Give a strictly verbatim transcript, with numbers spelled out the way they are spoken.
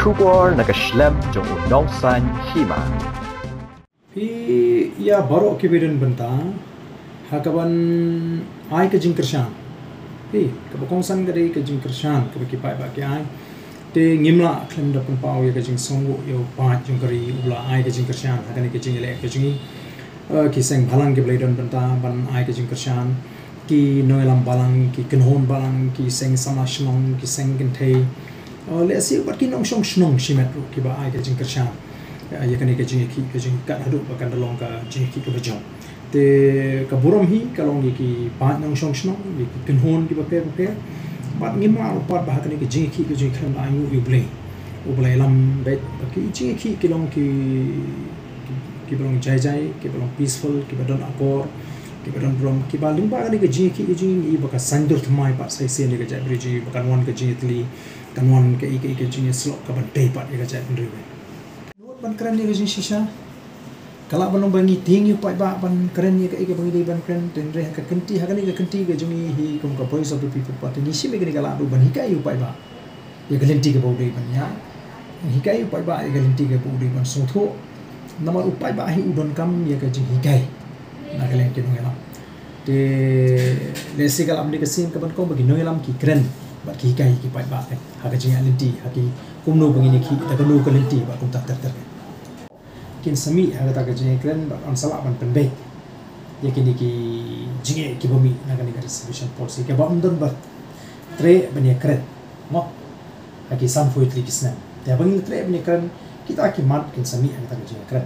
Khubor na ka shlem jong u nongsan hima. Phi ïa baroh kiba don bynta ha kaban ai ka jingkyrshan. Phi kaba kongsan ka dei ka jingkyrshan kaba ki paidbah ki ai. Te ngim lah khlem da pynpaw ïa ka jingsngewbha ïa u paid jong ka ri uba la ai ka jingkyrshan ha kane ka jingïaleh ka jong ngi. Eh, ki seng balang kiba la don bynta ban ai ka jingkyrshan, ki nongïalam balang, ki kynhun balang, ki seng samla shnong, ki seng kynthei, eh, lehse bad ki nongshong shnong shimet ruh kiba ai ka jingkyrshan, eh, ïa kane ka jingïakhih ka jong ngi kat haduh ba kan da long ka jingïakhih kaba jong. Te ka burom hi ka long ïa ki paid nongshong shnong, ïa ki kynhun kiba pher bapher. Bad ngim lah ruh pat ba ha kane ka jingïakhih ka jong ngi khlem da ainguh ïa U Blei uba la ïalam beit ba ki jingïakhih ki long ki, ki, kiba long jai jai, kiba long peaceful, kiba don akor, kiba don burom, kiba lyngba kane ka jingïakhih ka jong ngi ba ka saiñdur thymmai pat sa shisien ïa ka jaitbynriew jong ngi, ba kan wan ka jingïatylli, kan wan kaei kaei ka jingïasyllok kaban tei pat ïa ka jaitbynriew. Lut ban kren ïa ka jingshisha. Ka lah ban long ba ngi tieng ïa u paidbah ban kren ïa kaei kaba ngi dei ban kren, hynrei ha ka kynti, ha kane ka kynti ka jong ngi hi kum ka Voice of the People Party, ngi shim ïa kane ka lad ruh ban hikai ïa u paidbah ïa ka lynti kaba u dei ban ïa, hikai ïa u paidbah ïa ka lynti kaba u dei ban sngewthuh. Namar u paidbah hi u donkam ïa ka jinghikai na ka liang ki nongïalam. Te lehse ka lah ban dei ka sien kaba nyngkong ba ki nongïalam ki kren bad ki hikai ïa ki paidbah ha ka jingïaid lynti, ha ki kumno ba ngin ïakhih da kano ka lynti bad kumta ter ter. Kin sa mih ha kata ka jingïakren bad yn sa lah ban pynbeit ïa kine ki jingeh kiba mih na kane ka reservation policy kaba ym don ba treh ban ïakren, mo, ha ki sanphew tylli ki snem. Te haba ngin treh ban ïakren, kita ki mat kin sa mih ha kata ka jingïakren.